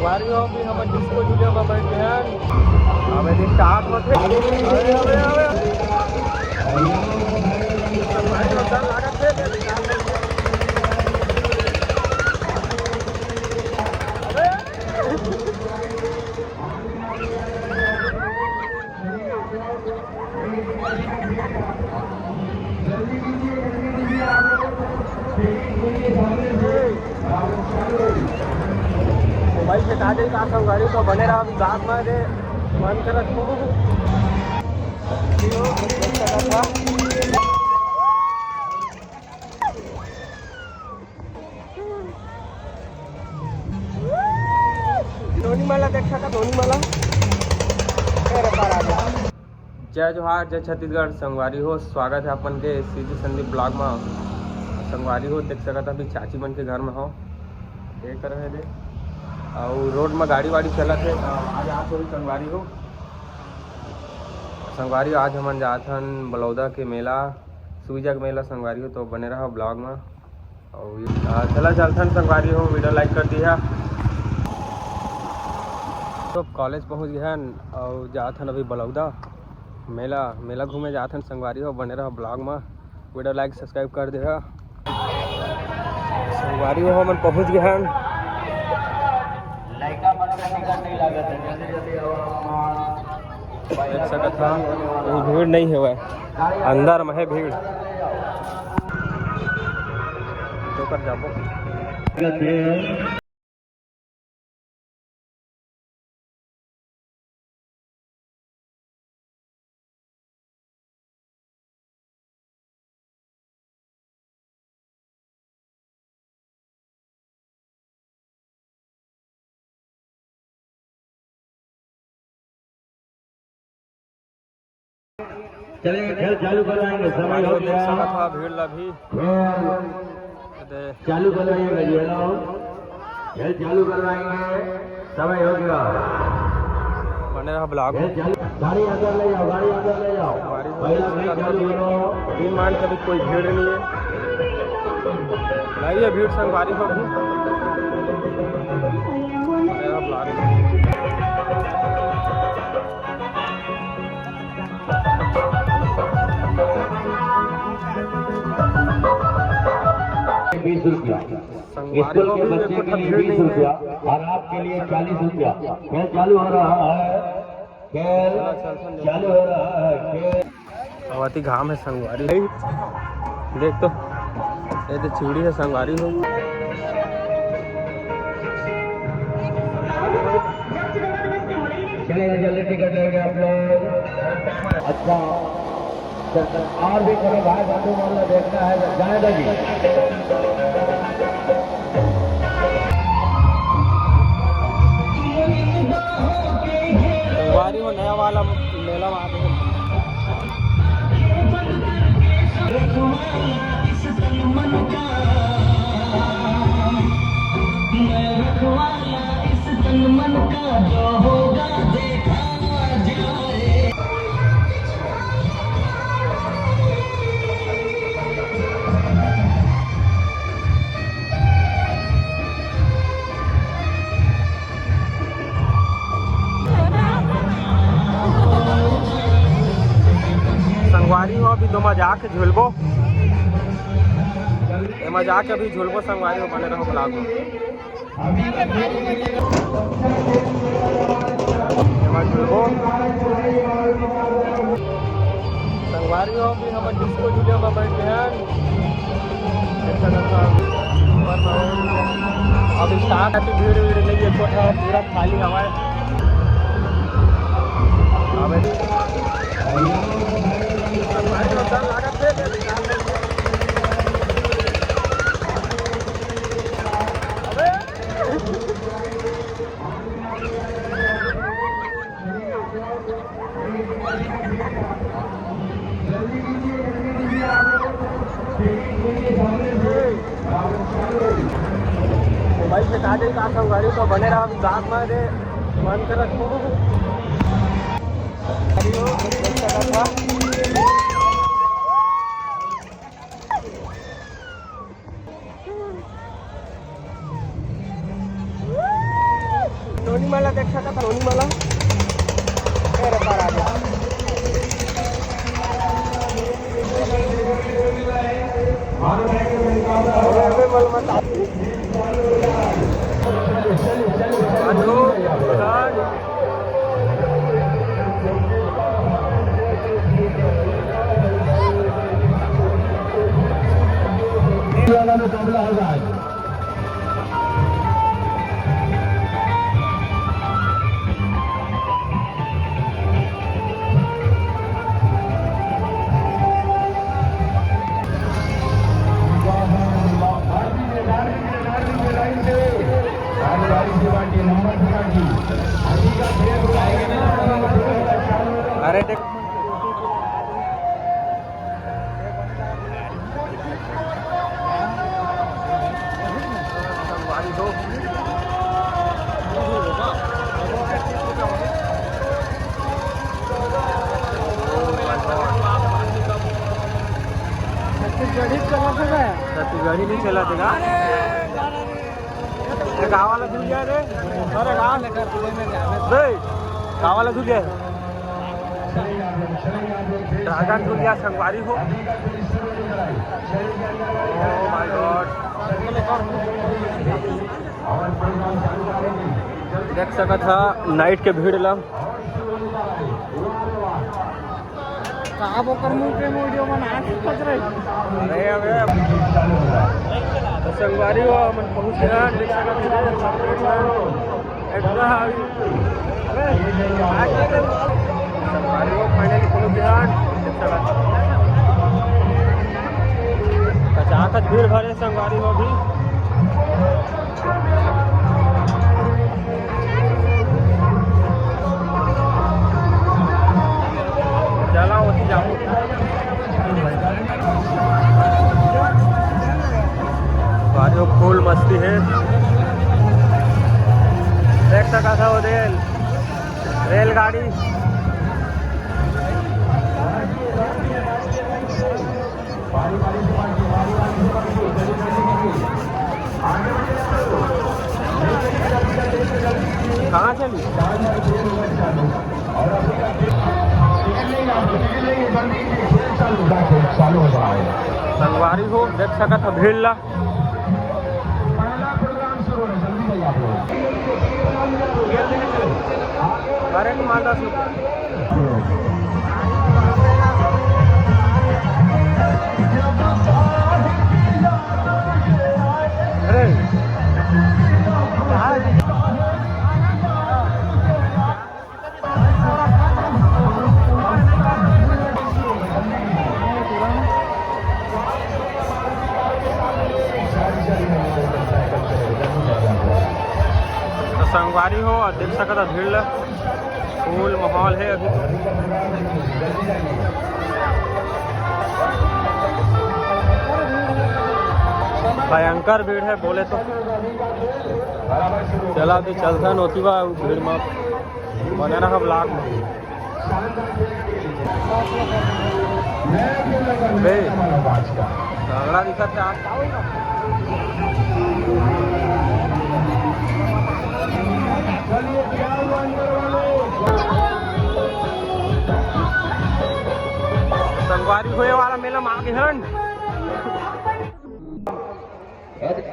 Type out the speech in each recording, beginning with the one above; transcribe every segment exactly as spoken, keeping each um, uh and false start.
संगवारी हो, अभी हमन डिस्को जूलियो में बैठ गए हैं। अबे दिन का आठ बजे। अबे, अबे, अबे। मोबाइल से काटे का संगवारी, तो बने रहा vlog में, दे मन करत हो। नोनी माला देख सकत, नोनी माला। अरे पार आ गया। जय जोहार, जय छत्तीसगढ़। संगवारी हो, स्वागत है अपन के सीजी संदीप vlog में। संगवारी हो, देख सकत अभी चाची मन के घर में हो, ये कर रहे दे। और रोड में गाड़ी वाड़ी चलत है, तो आज आप सभी संगवारी हो। संगवारी हो, आज हमन जात हन बलौदा के मेला, सुईजा के मेला। संगवारी हो, तो बने रहा vlog में। और ये, आ, चला चलथन संगवारी हो, वीडियो like कर दिया। तो कॉलेज पहुंच गए हैं और जात हन अभी बलौदा मेला, मेला घूमे जात हन संगवारी हो, बने रहा vlog में, वीडियो like subscribe कर दिया। संगवारी हो, हमन पहुंच गए हैं। देख सकत हा, कोई भीड़ नहीं है, अंदर में है भीड़। तो कर जाबो। चलिए, खेल चालू करवाएंगे, समय हो गया। देख सकत हा भीड़ ला भी। खेल अरे। चालू करवाएंगे, ये लो। खेल चालू करवाएंगे, समय हो गया। बने रहा vlog में। खेल चालू, गाड़ी अंदर ले जाओ, गाड़ी अंदर ले जाओ। गाड़ी पहला खेल चालू करो। तीन मान के भी कोई भीड़ नहीं है, नहीं है भीड़ संगवारी हो भी। बने रहा vlog में। बीस रुपया। संगवारी स्कूल हो के भी बच्चे देखो, के लिए भीड़ बीस नहीं है। रुपया और आपके लिए चालीस रुपया। खेल चालू हो रहा है, खेल चालू हो रहा है, खेल। अवती घाम है संगवारी। देख तो, ये तो चूड़ी है संगवारी हो। चलिए, जल्दी टिकट लेंगे आप लोग। अच्छा, और भी कोनो भाई बंधु मन ला देखना है तो जाए लगी। संगवारी हो, नया वाला मेला में आ गए। संगवारी हो, अभी दो मजाक झुलबो, एमा जाके अभी झुलबो संगवारी हो, बने रहो vlog में। एमा झुलबो। संगवारी हो, अभी हमन डिस्को जूलियो में बैठ गए हैं। अभी स्टाफ अति भीड़ वीड़ नहीं है, कोठा पूरा खाली हवा है। अबे मोबाइल से काटे का संगवारी, तो बने रहा vlog में, दे मन करत हो। मला देख सकत हन, नोनी मला। ए रे, पार आ गया। मुकाबला होगा आज। अरे देख। छत्तीसगढ़ी चलत हे का? छत्तीसगढ़ी नहीं चलत हे का? ये गाँव वाला धुल गया रे। अरे गाँव लेकर धुले में जावे। रे, गाँव वाला धुल गया। ड्रैगन धुल गया, संगवारी हो। Oh my God। देख सकत हा नाइट के भीड़ ला। का ओकर मुंह पे वीडियो बना के खच रही? अरे अबे, तो संगवारी हो, हमन पहुंच गए हैं, देख सकत हो, इतना हावी। अबे, आ गया रे। संगवारी हो, finally पहुंच गए हैं, देख सकत हो। कचाकच भीड़ भरे संगवारी हो भी। चला, ओती जाबो। भाई, वो full मस्ती है। देख सकत हो रेल, रेलगाड़ी। कहाँ चली? संगवारी हो, देख सकत हो भीड़ ला। अरे, तुम्हारे दस रुपये। तो संगवारी हो, देख सकत हो भीड़ ला, full माहौल है अभी। भयंकर भीड़ है बोले तो। चला, अभी चलथन ओती बा, भीड़ में बने रहा vlog में। बे, तगड़ा दिखत हे आज। संगवारी होए वाला मेला में आ गए हन।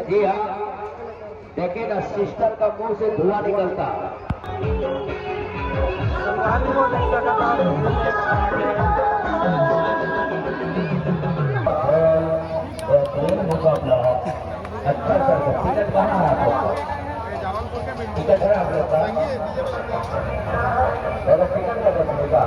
जी हाँ, देखिए ना, सिस्टर का मुंह से धुआं निकलता। अच्छा सर, टिकट कहाँ है आप लोग का? टिकट है आप लोग का? टिकट का बचने का?